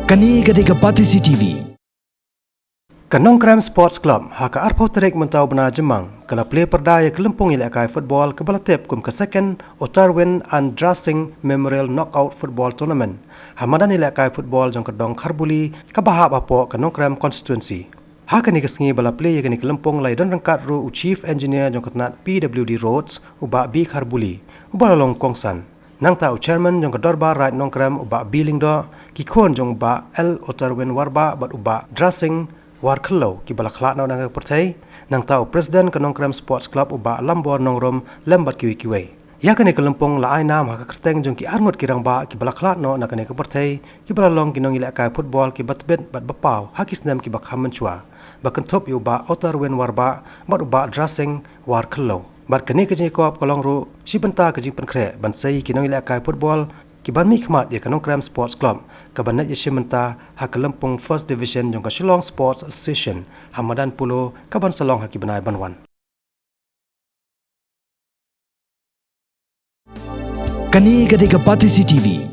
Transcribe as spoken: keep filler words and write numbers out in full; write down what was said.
Kane ka dei ka Batesi T V. Ka Nongkrem Sports Club ha ka arphew tarik mynta u bnai Jymmang ka la plie pyrda ïa ka lympung ïalehkai football kaba la tip kum ka Second Otarwin and Drasing Memorial Knockout Football Tournament ha madan ïalehkai football jong ka dong Kharbuli kaba hap hapoh ka Nongkrem Constituency. Ha kane ka sngi ba la plie ïa kane ka lympung la ïadon ryngkat ruh u Chief Engineer jong ka tnat P W D Roads, u Bah B Kharbuli, uba la long kongsan. Nangta u Chairman jong ka Dorbar Raid Nongkrem, u Bah B Lyngdoh, ki khun jong u Bah L Otarwin Warbah bad u Bah Drasing Warkhliew kiba la khlad noh na ka pyrthei. Nangta u President ka Nongkrem Sports Club, u Bah Lambor Nongrum, lem bad kiwei kiwei. Ïa kane ka lympung la ai nam ha ka kyrteng jong ki arngut ki rangbah kiba la khlad noh na kane ka pyrthei, kiba la long ki nongïalehkai football kiba tbit bad ba paw ha ki snem kiba kham mynshuwa, ba kynthup ïa u Bah Otarwin Warbah bad u Bah Drasing Warkhliew. Bad kane ka jingïakop ka long ruh shi bynta ka jingpynkhreh ban sei ïa ki nongïalehkai football kiban mihkhmat ïa ka Nongkrem Sports Club, kaban leit ïashim bynta ha ka lympung First Division jong ka Shillong Sports Association ha madan polo, kaban sa long ha ki bnai ban wan. Kane ka dei ka Batesi T V.